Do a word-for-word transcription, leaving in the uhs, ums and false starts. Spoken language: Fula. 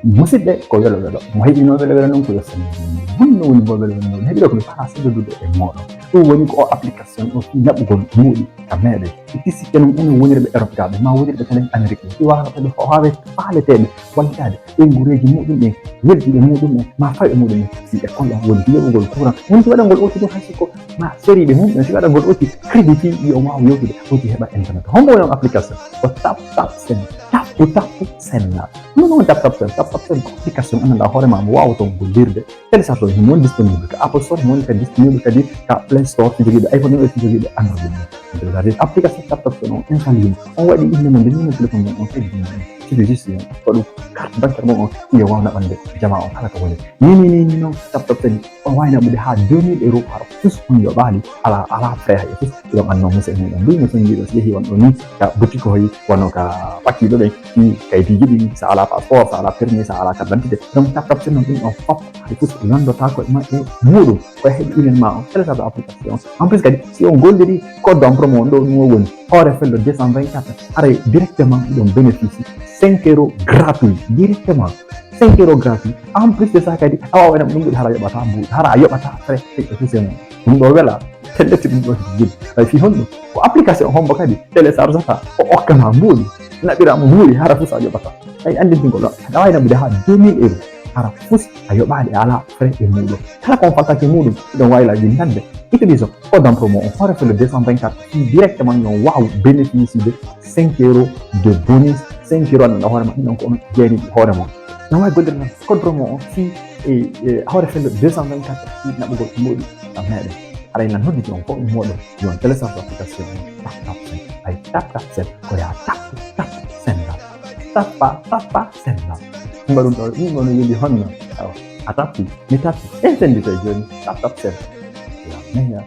Musidɓe, ko welo welo. Mo heɓino welo welo noon ko yo sannde. Honno woni ngo welo welo noon? Heɓi ɗo ko mi fala seddodude e mooɗon. Ɗum woni ko o application o fii naɓugol muuɗi ka meɗen. E tisikke noon enen wonirɓe Europe gaaɓe, ma wonirɓe kadi Amérique. Si waawa kadi ko waawe faaleteeɓe, wallitaade e nguureeji muɗum en, weldiiɓe muɗum en, ma fayɓe muɗum en. Si e kolon woni yoɓugol courant, woni si waɗangol ooti ɗum hay si ko ma soriiɓe mum en, si waɗangol ooti crédit fii yo waaw yewtude, ooti heɓa internet. Hombo woni on application? Ko Tap Tap Send, tappu tappu senda. Ɗum noon Tap Tap Send, Tap Tap Send ko application anndanɗaa hoore ma mo waawata gollirde. Télécharge himo woni disponible ka Apple Store, himo woni kadi disponible kadi ka Play Store, si jogiiɗo iPhone, si jogiiɗo Android. Télécharge application Tap Tap Send on, installe himo. On waɗi innde mon, nde numéro téléphone mon on, kadi ɗum on. Si ɓe juste on, ko ɗum carte bancaire mon on, yo waaw naɓande jamaa on kala ka woni. Ni, ni, ni, ni noon, Tap Tap Send, on waawi naɓude haa deux mille euros par fus on yoɓaali, ala, ala frais hay fus. Ɗum anno musidɓe men, ɗum musidɓe men, si yehi on ɗo ni, ka boutique hoyi, wano ka pakiiɗo ɓen, si kaydiiji ɗin, sa ala passeport, sa ala permis, sa ala carte d'identité. Donc, Tap Tap Send on ɗum on fof, hay fus lanndotaako e maɓɓe muɗum. Ko heɓi email ma on, télécharge application. En plus kadi, si on golliri code d'emprunt mo on ɗo, ɗum o woni hoore fello deux cent vingt-quatre, haray directement ɗum bénéficie cinq euros gratuit, directement. Cinq euros gratuit. En plus de ça kadi, a waawa ɗum ɗum hara yoɓata mbuuɗi, hara a yoɓata frais, frais, frais, frais. Ɗum ɗo wela, tellete ɗum ɗo jiɗi. Ay, fii honɗum? Ko application hombo kadi téléchargata, o okka ma mbuuɗi, naɓira mo mbuuɗi, hara fus a yoɓata. Ay, anndintingol ɗo, aɗa waawi naɓude haa deux mille euros, hara fus a yoɓaali, a alaa frais e muɗum. Kala ko on faltaki muɗum, hiɗon waawi la windande. Utilisons code d'emprunt mo on, hoore fello deux cent vingt-quatre, fii directement yo waaw bénéficier de cinq euros de bonus, cinq euros anndanɗaa hoore ma, ɗum ɗon ko on jeyni hoore mon. No waawi gollirde tan code promo on fii e, e hoore fello deux cent vingt-quatre fii naɓugol mbuuɗi ka meɗen. Haray nan hodditi on fof ɗum moɗon, yo on télécharge application on, Tap Tap Send. Ay, Tap Tap Send, ko yaa tappu, tappu, senda. Tappa, tappa, senda. Mbaɗum ɗo, ɗum ɗo no weli honno? Awa, a tappi, mi tappi. En senditoy jooni, Tap Tap Send. Ya, meya.